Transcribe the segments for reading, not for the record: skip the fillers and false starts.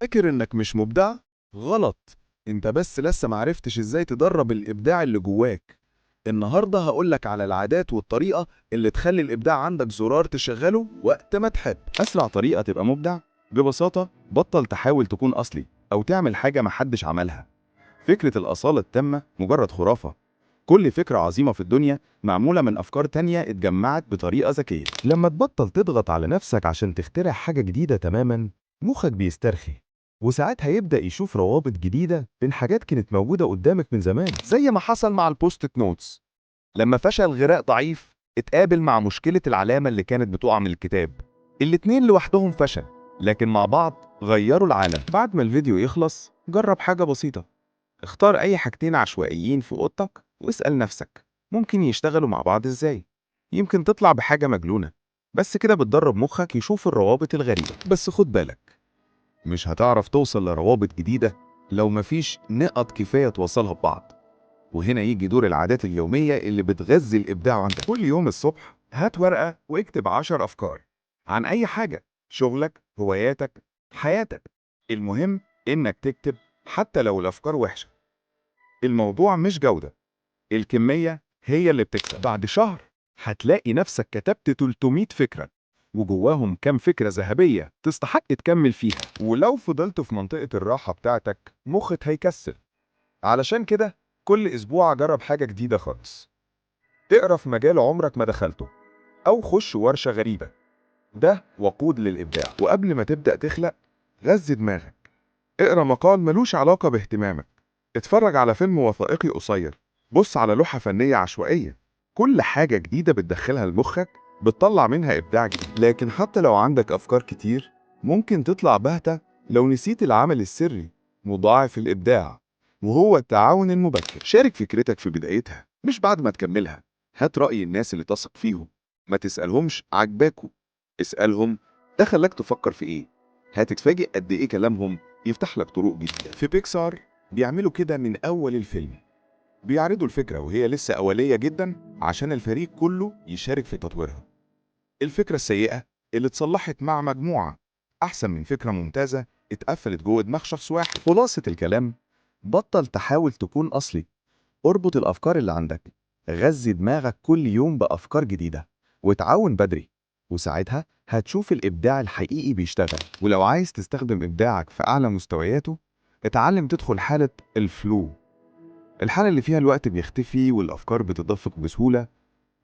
فاكر إنك مش مبدع؟ غلط، أنت بس لسه معرفتش إزاي تدرب الإبداع اللي جواك. النهاردة هقولك على العادات والطريقة اللي تخلي الإبداع عندك زرار تشغله وقت ما تحب. أسرع طريقة تبقى مبدع ببساطة، بطل تحاول تكون أصلي أو تعمل حاجة محدش عملها. فكرة الأصالة التامة مجرد خرافة. كل فكرة عظيمة في الدنيا معمولة من أفكار تانية اتجمعت بطريقة ذكية. لما تبطل تضغط على نفسك عشان تخترع حاجة جديدة تماما، مخك بيسترخي، وساعتها يبدأ يشوف روابط جديدة بين حاجات كانت موجودة قدامك من زمان. زي ما حصل مع ال Post-it notes، لما فشل غراء ضعيف اتقابل مع مشكلة العلامة اللي كانت بتقع من الكتاب. الاتنين لوحدهم فشل، لكن مع بعض غيروا العالم. بعد ما الفيديو يخلص، جرب حاجة بسيطة. اختار أي حاجتين عشوائيين في أوضتك واسأل نفسك ممكن يشتغلوا مع بعض إزاي. يمكن تطلع بحاجة مجنونة، بس كده بتدرب مخك يشوف الروابط الغريبة. بس خد بالك، مش هتعرف توصل لروابط جديدة لو مفيش نقط كفاية توصلها ببعض. وهنا يجي دور العادات اليومية اللي بتغذي الإبداع عندك. كل يوم الصبح هات ورقة واكتب 10 أفكار عن أي حاجة، شغلك، هواياتك، حياتك. المهم إنك تكتب حتى لو الأفكار وحشة. الموضوع مش جودة، الكمية هي اللي بتكسب. بعد شهر هتلاقي نفسك كتبت 300 فكرة، وجواهم كام فكرة ذهبية تستحق تكمل فيها. ولو فضلت في منطقة الراحة بتاعتك، مخك هيكسل. علشان كده كل أسبوع جرب حاجة جديدة خالص. تقرا في مجال عمرك ما دخلته، أو خش ورشة غريبة. ده وقود للإبداع. وقبل ما تبدأ تخلق، غذي دماغك. اقرا مقال ملوش علاقة باهتمامك، اتفرج على فيلم وثائقي قصير، بص على لوحة فنية عشوائية. كل حاجة جديدة بتدخلها لمخك بتطلع منها إبداع جديد. لكن حتى لو عندك أفكار كتير، ممكن تطلع باهتة لو نسيت العمل السري مضاعف الإبداع، وهو التعاون المبكر. شارك فكرتك في بدايتها، مش بعد ما تكملها. هات رأي الناس اللي تثق فيهم. ما تسألهمش عجباكوا، اسألهم ده خلاك تفكر في ايه. هتتفاجئ قد ايه كلامهم يفتح لك طرق جديدة. في بيكسار بيعملوا كده من أول الفيلم، بيعرضوا الفكرة وهي لسه أولية جدا عشان الفريق كله يشارك في تطويرها. الفكرة السيئة اللي اتصلحت مع مجموعة أحسن من فكرة ممتازة اتقفلت جوه دماغ شخص واحد. خلاصة الكلام، بطل تحاول تكون أصلي، اربط الأفكار اللي عندك، غذي دماغك كل يوم بأفكار جديدة، وتعاون بدري، وساعتها هتشوف الإبداع الحقيقي بيشتغل. ولو عايز تستخدم إبداعك في أعلى مستوياته، اتعلم تدخل حالة ال flow، الحالة اللي فيها الوقت بيختفي والأفكار بتتدفق بسهولة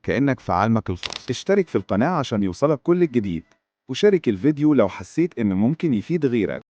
كأنك في عالمك الخاص. اشترك في القناة عشان يوصلك كل الجديد، وشارك الفيديو لو حسيت إنه ممكن يفيد غيرك.